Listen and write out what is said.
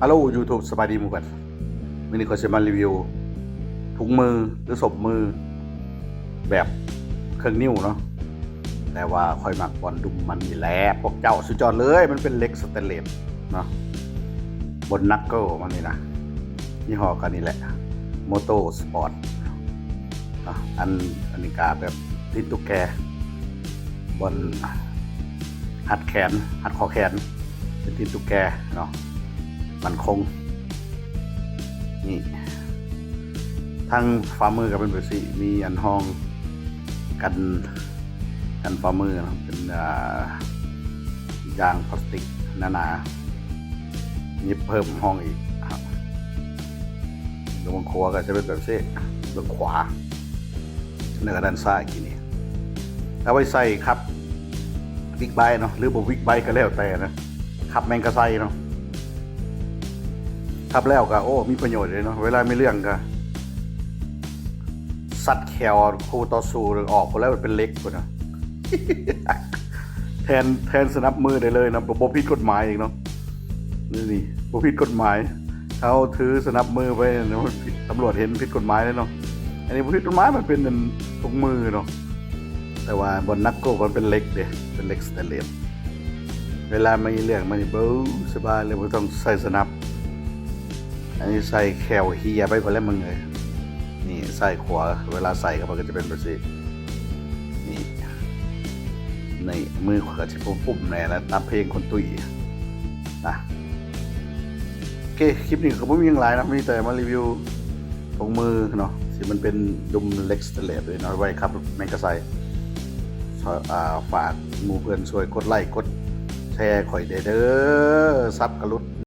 ຮັລໂຫຼ YouTube ສະບາຍດີໝູ່ກັນ. ມື້ນີ້ຂ້ອຍຊິມາຣີວິວຖົງມື ຫຼື ສົບມື ແບບເຄິ່ງນິ້ວເນາະ, ແຕ່ວ່າຂ້ອຍມັກບ່ອນດຸມມັນນີ້ແຫຼະ ພວກເຈົ້າ ສຸດຍອດເລີຍ. ມັນເປັນເຫຼັກສະແຕນເລດເນາະ, ບ່ອນນັກເກີລມັນນີ້ນະ, ຍີ່ຫໍ້ກໍນີ້ແຫຼະ Moto Sport ເນາະ. ອັນ ອັນນີ້ກະແບບຕີນຕຸກແກ, ບ່ອນຮັດແຂນ ຮັດຂໍ້ແຂນ ເປັນຕີນຕຸກແກເນາະ, ໝັ້ນຄົງ. ນີ້ ທາງຝ່າມືກໍເປັນແບບຊີ້, ມີອັນຮອງກັນ ກັນຝ່າມືເນາະ, ເປັນ ອ່າ ຢາງພລາສຕິກໜາໆ, ຫຍິບເພີ່ມຮອງອີກ. ເບື້ອງຂວາກໍຈະເປັນແບບຊີ້, ເບື້ອງຂວາ ແລ້ວກໍດ້ານຊ້າຍທີ່ນີ້ ເອົາໄວ້ໃສ່ຂັບບິກໄບເນາະ ຫຼືບໍ່ບິກໄບກໍແລ້ວແຕ່ນະ, ຂັບແມງກະໄຊເນາະ. ຂັບແລ້ວກໍ ໂອ້ ມີປະໂຫຍດເດ້ເນາະ, ເວລາມີເລື່ອງກໍສັດແຂ້ວຄູ່ຕໍ່ສູ້ອອກພຸ້ນແຫຼະ, ເປັນເຫຼັກພຸ້ນນະ, ແທນ ແທນສະໜັບມືໄດ້ເລີຍເນາະ, ບໍ່ ບໍ່ຜິດກົດໝາຍອີກເນາະ. ນີ້ ນີ້ ບໍ່ຜິດກົດໝາຍ, ເຮົາຖືສະໜັບມືໄປ ຕຳຫຼວດເຫັນຜິດກົດໝາຍເດ້ເນາະ. ອັນນີ້ບໍ່ຜິດກົດໝາຍ, ມັນເປັນອັນ ຖົງມືເນາະ, ແຕ່ວ່າບ່ອນນັກໂກລມັນເປັນເຫຼັກເດ້, ເປັນເຫຼັກສະແຕນເລດ. ເວລາມີເລື່ອງມານີ້ ເບິ່ງສະບາຍເລີຍ, ບໍ່ຕ້ອງໃສ່ສະໜັບ. ອັນນີ້ໃສ່ແຂ້ວເຮຍໄປພຸ້ນແຫຼະມຶງເອີຍ. ນີ້ ຊ້າຍຂວາ ເວລາໃສ່ເຂົ້າໄປກໍຈະເປັນແບບຊີ້. ນີ້ ນີ້ ມືຂ້ອຍກໍຊິປຸ້ມໆແດ່ລະ ຕາມເພງຄົນຕຸ້ຍນະ. ໂອເຄ ຄລິບນີ້ກໍບໍ່ມີຫຍັງຫຼາຍເນາະ, ມີແຕ່ມາຣີວິວຖົງມືເນາະ, ທີ່ມັນເປັນດຸມເຫຼັກສະແຕນເລດເລີຍເນາະ, ໄວ້ຂັບແມງກະໄຊ. ອ່າ ຝາກໝູ່ເພື່ອນຊ່ວຍກົດໄລ້ກົດແຊຂ້ອຍແດ່ເດີ, ຊັບກໍຫຼຸດ.